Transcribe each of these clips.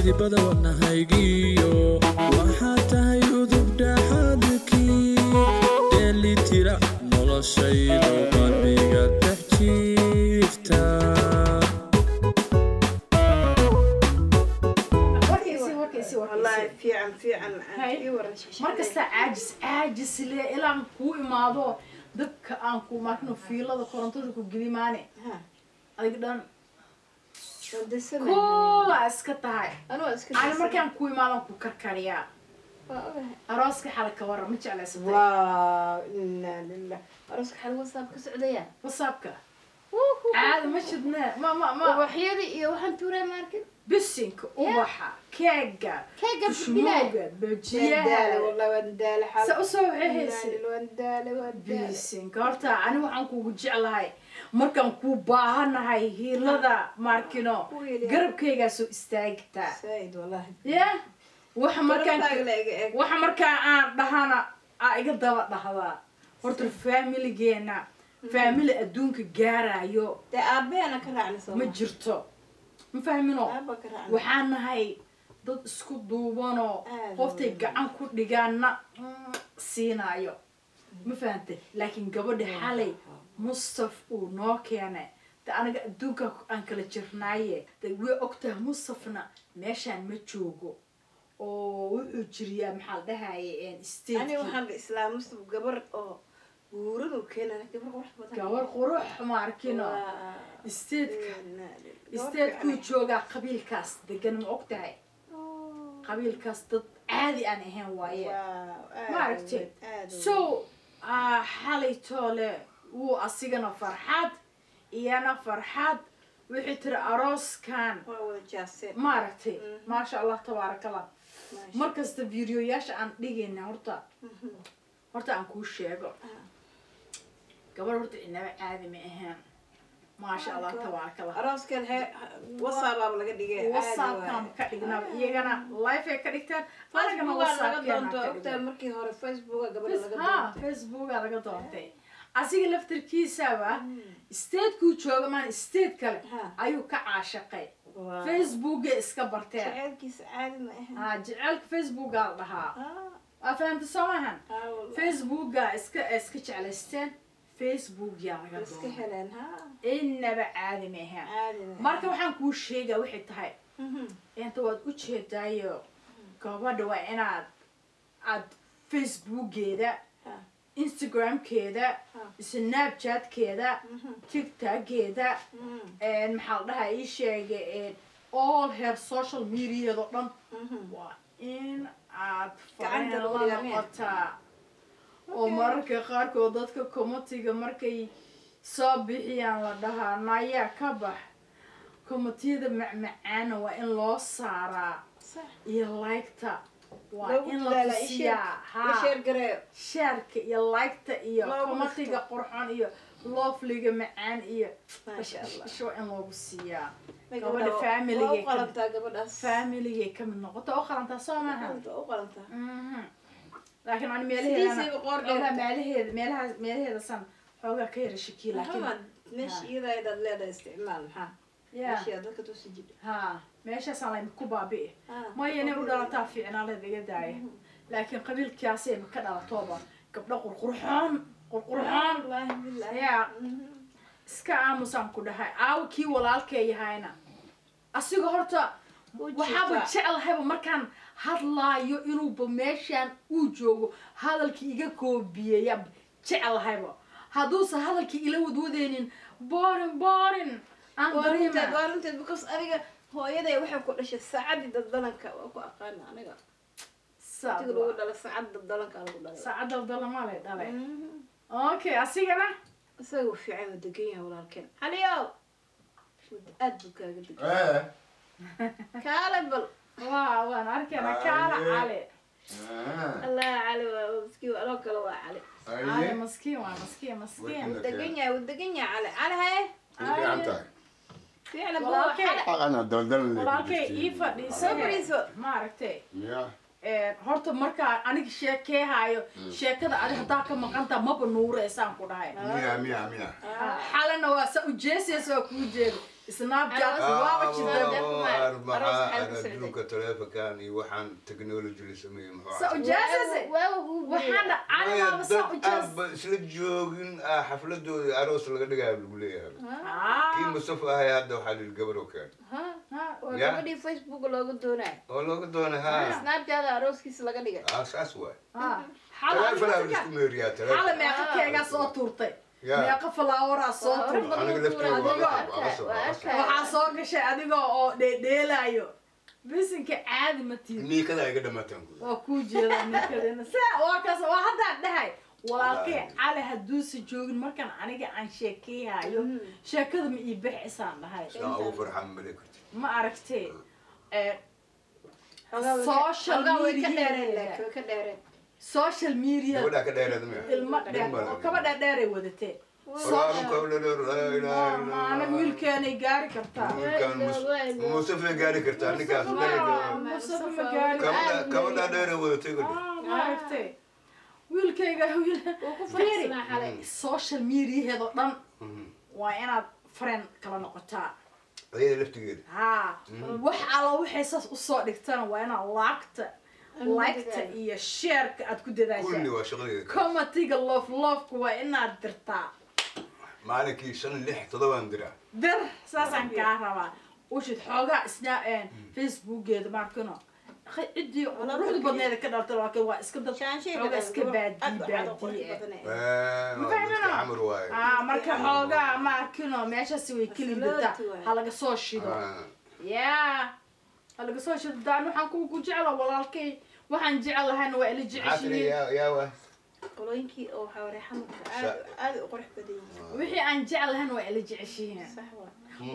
Dhidibada wadnahaygiyo waxaa tahay udub dhaxadkii dheelitira noloshaydu qalbiga dhex jiifta. Warkaysi, warkaysi. Wallaahi. Warkaysi. Fiican, fiican. Hay. Ii waran shishe. Markasta caajis caajis le ilaan kuu imaado dabka aan ku markino fiilada korontada ku gelimaane. Ha. Adiga dhan. Waan desanay. Kuula iska tahay. Anuu iska ani desanay. Markaan kuu imaadan ku karkariyaa. Waa ogahay. Arooska xala ka waran, ma jeclaysatay? Waaw, inaa lilah, arooska xal WhatsApp ka socdaya. WhatsAppka caadi ma shidne, ma Ubaxyadii iyo waxaan tuuray ma arkin. Bisinka, ubaxa, keega. Keega. Tushmooga, bajiyaha. Wallahi waan daala xal. Sa usoo waxay. Waan daala, waan daala. Bisinka, horta ani waxaan kugu jeclahay markaan kuu baahanahay hiilada maarkino. Ku hiiliya. Garabkaygaa soo istaagtaa. Saaid wallahi. Ya waxa markaan Garabkaaga la iga eeg. Waxa markaa aan dhahana aa iga daba dhahdaa. Horta faamiligeena faamili adduunka gaarayo. Dee aabaheena ka raacna soo Ma jirto, ma fahmino. Aaba ka raacna. Waxaan nahay dad isku duubanoo Aad qoftay weyn. gacan ku dhigaana siinaayo, ma fahantay? Laakiin gabadha xalay Mustaf uu noo keenay de aniga adduunka aan kala jirnaaye de way ogtahay. Mustafna meeshaan ma joogo oo wuxuu jiriyaa, maxaa la dhahaye, Ani state. Waxaan la islaam Mustaf gabar oo buuradu keenana, gabar qurux badan. Gabar qurux ma arkino. Waa. Stateka Inaa lilah. stateskuu joogaa qabiilkaas degan, ma og tahay? Qabiilkaas dad caadi aan ahayn waaye. Waaw, ma aragtay? Aad. So xalay toole wuu asigana farxad iyana farxad wixii tiri arooskan. Waa wada jaaseen. Ma aragtay? Maasha Allah, tabaaraka Allah. Markasta videoyaasha aan dhigayna, horta aan kuu sheego, gabar horta inaba caadi ma ahayn, maasha Allah, tabaaraka Allah. Arooskan he WhatsApp laga dhigay. WhatsAppkaan ka dhignaba, iyagana live ay ka dhigteen, anagana Facebooka laga WhatsAppkeena doonto. ka Ogtahay dhignay. Markii hore Facebooka gabadha laga Ha, doontay. Facebooka laga doontay. Asiga laftirkiisaba statekuu jooga maan state kale ayuu ka caashaqay. Facebookay iska barteen. Jaceylkiisa caadi ma ahan. Ha, jaceylka Facebookaa la dhahaa. Waa fahamta soo maahan? Ah, wallahi. Facebooka iska jeclaysteen, Facebook yaa laga iska doonay. Heleen ha. Inaba caadi ma ahaan. Caadi ma. Marka waxaan kuu sheegaa waxay tahay, inta waad u jeedaayo gabadha waa inaad aad Facebookeeda, Instagramkeeda, Snapchatkeeda, TikTokgeeda, maxaa la dhahaa, ii sheegay, all her social mediada oo dhan waa in aad Gacanta fareen lagu la dhigaa miya? noqotaa. Oo mararka qaarkood dadka commentiga markay soo bixiyaan la dhahaa nayaa ka bax, commentiyada macmacaana waa in loo saaraa iyo like-ta waa Loogu in la dadaalaa in tusiyaa. la Ha, share gareeyo. shareka iyo like-ta iyo Loogu commentiga qurxoon iyo lovelyga macaan iyo Maasha Allah. isha waa in loogu siiyaa May gabadha. gabadha waa Familigay u qalantaa gabadhaas. Familigay kamid noqota oo qalantaa soo maaha? Qalantaa, u qalantaa. Laakiin ani meelaheedana Sidiisiiba qoor xoogaa dheerta. meelaheeda meelahaas meelaheeda san xoogaa ka yara shakiya, laakiin Maxamed, meesha iyada ayadaad leedahay isticmaal maxaa ya meeshii aad dadka tusi jidha. Ha, meeshaasaan layn ku baabi'i maya inay u dhalataa fiicnaa leed iga daaya, laakiin qabiilkaasay ka dhalatooba gabdho qurqurxoon qurqurxoon. Wallaahi billahi. Yaa iska aamusaan ku dhahay. Aawo kii walaalkee yahayna asiga horta Wuu waxaaba jiiftaa. Jeclahayba markaan hadlaayo inuuba meeshaan uu joogo hadalkii iga koobiyeeya jeclahayba. Hadduusan hadalkii ila wadwadeynin, boring boring aan Waa runteed. dareema. Waa runteed, because adiga hooyaday waxay ku dhashay saacadii daddalanka, waa ku aqaana aniga. Waqtiga lagu dhalay saacad daddalanka lagu dhalay. Saacad daldalama lay dhalay. Okay, asigana Isaga uu fiican, uu degan yahay walaalkeen Caliyow. Aad buu kaaga degan. Eh. Kaale bal. Waa waan arkayna kaala. Aye. Cali. Ah. Allah, Cali waa miskiin, anoo kale waa Cali. Cali. Aye. Maskiin waa maskiin, maskiin. Wuu degan yahay, wuu degan yahay Cali. Cali haye. Fiican tahay. Fiicna buu. Walaalkay. Cali. Ana daldal. Walaalkay ii fadhiisa. Soo fadhiiso. Ma aragtay? Ya. Horta markaa aniga sheekeehaayo sheekada adi haddaa ka maqantaa maba nuureysaan ku dhahay. Miya miya miya. Xalana waa sa ujeesaysa, waa kuu jeeda Snapchat waaba jiday. Aroos. xal ka socday Adduunka taleefankan iyo waxaan technology la sameeyey muxuu Sa ahaa? ujaasase waxaan anigaaba sa Dad ujaas aanba isla joogin xafladooda aroos laga dhigayo lagu leeyahay. Kii Mustafa ahay hadda waxaa la yidhi gabar oo keen. Waa Ya. gabadhii Facebook looga doonayo. Oo looga doonay ha. Snapchat arooskiisa laga dhigay. Ah, saas waay. Xala Taleefon aa la isku meeriyaa xala taleefon. meeqa keegaa soo tuurtay? Ya. Meeqa falaawaraa soo tuurtay? Aniga lafteyda waa qasab, waa qasab, waa qasab. Waxaa soo gashay adigoo oo dheedheelaayo bisinka caadi ma tiid. Niikada iga dhamaataan guud. Waa kuu jeedaa ninkadena saa waa kaas waa haddaan dhahay walaalkay Cali hadduusa joogin markaan aniga aan sheekeehayo sheekada ma ii bixisaan dhahay. Sidaan ugu farxan ma malay kartid. Ma aragtay social Way ka dheereen media laakiin way ka dheereen. Social media Gabadhaa ka dheereed miya? Ilmo dheer oo kaba dheerdheeray wadatee. Walaa ka dheer, laa ilaaha illa Ma anaga Allah. wiilkeenay gaari kartaa. Wiilkaan Mustafa gaari kartaa ninkaas dheer. Mustafa ma gaari. Gabadhaa dheer wadatay gabadha. Ah, ma aragtay wiilkayga wiil Wuu ku Fiiri, faraxsanaa xalay. Social mediaheedoo dhan waa inaad friend kala noqotaa. Ayada laftigeeda. Haa, wax alla waxay saas usoo dhigtana waa inaad laagta liketa iyo shareka aad ku Kulli dadaashaa. Waa shaqadeeda. Commentiga love loveka waa inaad dirtaa. Maalinkii shan lix toddobaan diraa. Dir saasaan kaa rabaa ushid xoogaa isna Facebookeeda maarkino ciddii quruxda badneeda ka dhaltay laakiin waa iska dad xoogaa iska baadii baadii eh. Waa dadka xamar waaye. Ah, marka xoogaa maarkino meeshaasi way ka liidataa, ha laga soo shido. Yaa ha laga soo shido daan waxaan ku jecla walaalkay waxaan jecelahayna waa ila Maxaa tiri? jeceshihiin. Yaa yaa waa. Qolooyinkii oo waxaa waray xamarka aad aad u qurux badan yihiin. Wixii aan jeclahayna waa ila jeceshihiin. Sax waa.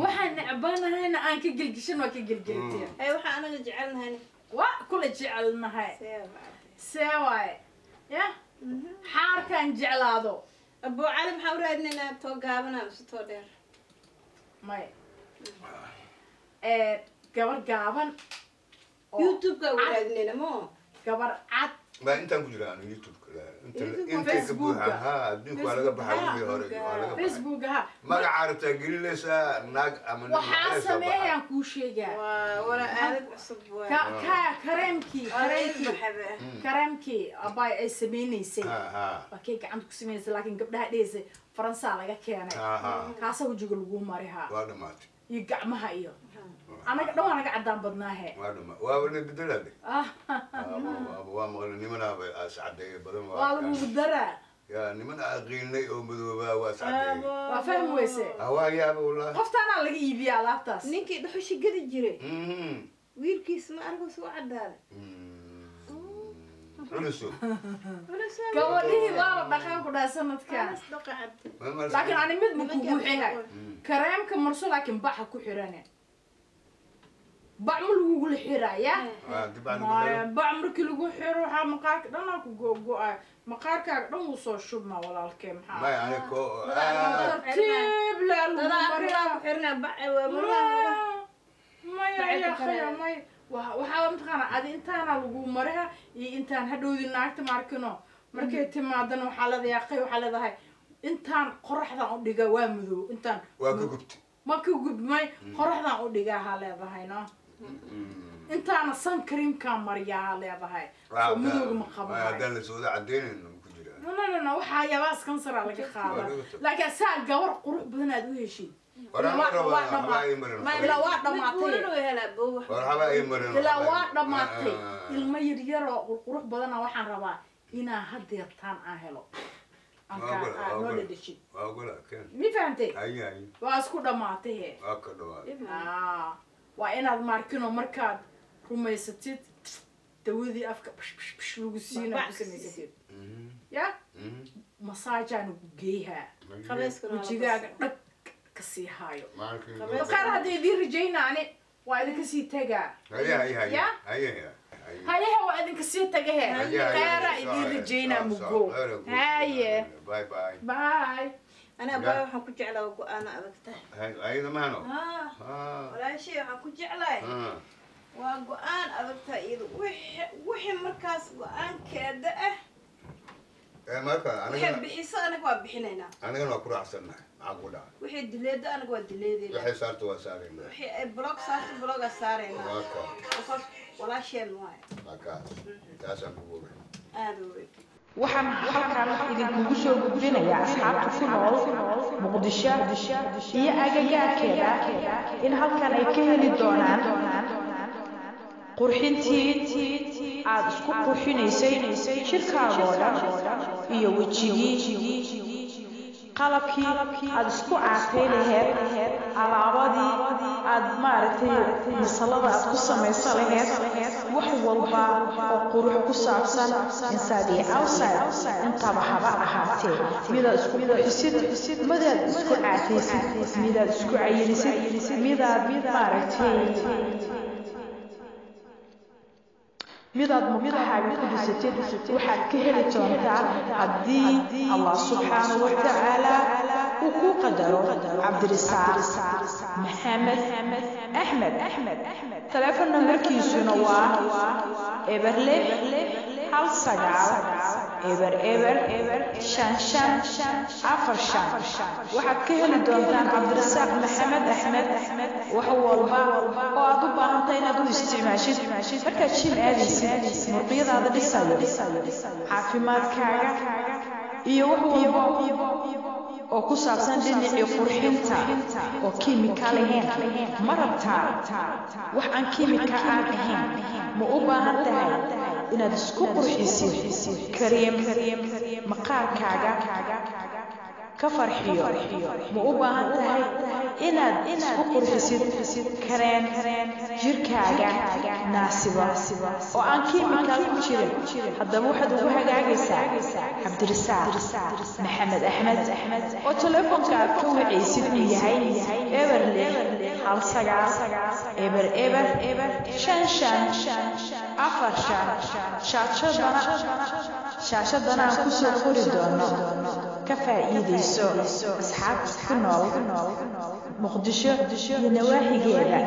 Waxaan necbanahayna aan ka gelgishan waa ka gelgeliteen. Ay waxaa anaga jecelnahay. Waa kula jecelnahay. See waa. See waaye ya xaarkaan jeclaado. Abuu Cali maxaa u raadinaynaa, too gaabana mise too dheer? Maya, gabar gaaban oo YouTube-ka u raadinayna mo. Gabar cad. Ma intaan ku jiraa anu YouTube-ka inta YouTube-ka, intay ka Facebook-ka. buuxaan ha adduunka waa laga baxay wixii hore waa laga baxay. Facebook ha. Magaca rabtaa gelinaysaa naag ama nin waxaa waxay soo baxay. Sameeyaan kuu sheegaa. Waa wala aalad cusub waa. Ka ka kareemkii kareemkii baxabe. Kareemkii abaay ay sameynaysay. Ha ha. Waa kay gacanta ku sameynaysay laakiin gabdhaha dhehaysay Faransaa laga keenay. Ha ha. Kaasaa wejiga lagu marihaa. Waa dhamaatay. Iyo gacmaha iyo anaga dhan waa naga caddaan badnaahe. Waa dhama waa la bedelade. Ah, waa maqlay nimanaaba is cadeeye badan. Waa lagugu daraa. Yaa niman aqiinay oo madoobaa waa is cadeeye. Waa fahmi weyse. Ah, waa yaaba wallahi. Qoftaanaa laga iibiya alaabtaas. Ninkii dhuxushi gadi jiray wiilkiis ma argo suu cadaaday. Culuso. Gabadhihii waa la dhaqaan ku dhaha sanadkan. Dhaqa cabdi. Laakiin ani mid ma kugu xihay kareemka marso laakiin baxa ku xirane bac ma lagugula xiraaya. Maya, bac markii lagu xiro waxaa maqaarka dhanaa ku go-go-ay maqaarkaaga dhan wuu soo shubmaa walaalkee maxaa. Maya ani ko Tartiib laa lagu Dadaa mariyaa. ku xirnaa bac waa murlaha. Maya ya khaya maya waxaa mataqaana adi intaana lagu mariha iyo intaan hadhowdi naagta maarkino markay timaadana waxaa leedahay aqay waxaa leedahay intaan qoraxdan u dhiga waa madow intaan. Waa ka gubtay. Ma ka gubmay qoraxdan u dhigaa ha leedahay no intaana sun creamkaa mariyaa ha leedahay soo madowga ma qabahay. Haddaan la sooda cadeynayno ku jiraa. No no no no waxaa yaabaas kansara laga qaadaa. Waa laga tago. Laakiin saa gabar qurux badan aad u heshid. Waraan Ilaa rabaa waa waxbaa dhamaatay. ii marin. Ilaa waa dhamaatay. Mid buuran uu helaa boo wax. War waxbaa ii marin. Ilaa waa dhamaatay ilmo yaryaroo qurqurux badana waxaan rabaa inaa hadeertaan aan helo aan Waa kaa ogola, waa noo ogola. dhadhashid. Waa ogola keen. Mi fahantay? Haye haye. Waa isku dhamaatay he. Waa ka dhawaaday. Ah, waa inaad maarkino markaad rumaysatid dawadii afka bish bish bish lagu siina ku samaysatid ya masaajaana ku geeyhaa. Qabayskuna waa la wejigaaga dhag ka sii haayo. Maalinka Qaar hadda idiin rajaynaani waa idinka sii tagaa. Haye haye haye. Ya? Haye haye. Hayehe waa idinka sii tagahe. Haye, haye, kheyraa soo idiin haye, rajaynaa soo, soo, mugo. kheyra guud. Haye. Bye bye. Bye. Anaa baa waxaan ku jeclaa waa go-aano adag tahay. Haye ayada maano. Ah, Ah. walaashay waxaan ku jeclahay Ah. waa go-aan adag tahay iyadu wixii markaas go-aankeeda ah. Marka waxay anigana bixiso anaga waa bixinaynaa. Anigana waa ku raacsannahay, maxaa ku dhacay? Waxay dileedo anaga waa dileedeynaa. Waxay saarta waa saaraynaa. Wixii ay block saarto block-aa saaraynaa. Waa ka Because walaasheen waaye. Waa kaas, taasaan kugu ogahay. Aada u weyn. Waxaan halkan idinkugu soo gudbinayaa asxaabta ku nool Muqdisho iyo agagaarkeeda in halkan ay ka heli doonaan qurxintii aad isku qurxinaysay jirkaagoo dhan iyo wejigii, qalabkii aad isku caatay laheed, alaabadii aad maaragtay masalada aad ku samaysan laheed, wax walba oo qurux ku saabsan inside iyo outside intaba haba ahaatee, midaad isku qurxisid, midaad isku caataysid, midaad isku cayilisid, midaad maaragtay midaad murqahaaga ku dhisatid, waxaad ka heli doontaa haddii Allah subxaanahu wa tacaala uu kuu qadaro Cabdirisaaq Maxamed Axmed. Taleefon nambarkiisuna waa 061900055545. Waxaad ka heli doontaan Cabdirisaaq Maxamed Axmed wax walba oo aad u baahantahay inaad u isticmaashid markaad gym aadaysid, murqyadaada dhisayo, caafimaadkaaga iyo wax walba oo ku saabsan dhinacii qurxinta oo kiimika lahayn. Ma rabtaa wax aan kiimika aan ahayn? Ma u baahan tahay inaad isku qurxisid kareem maqaarkaaga ka farxiyo? Ma u baahan tahay inaad isku qurxisid kareen jirkaaga naasiba oo aan kiimikaal ku jirin? Haddaba waxaad ugu hagaagaysaa Cabdirisaaq Maxamed Axmed oo telefoonka aad ka wacaysid uu yahay 0619005545. Shaashadana aan kusoo qori doono. Ka faa'iidayso asxaabta ku nool Muqdisho iyo nawaaxigeeda.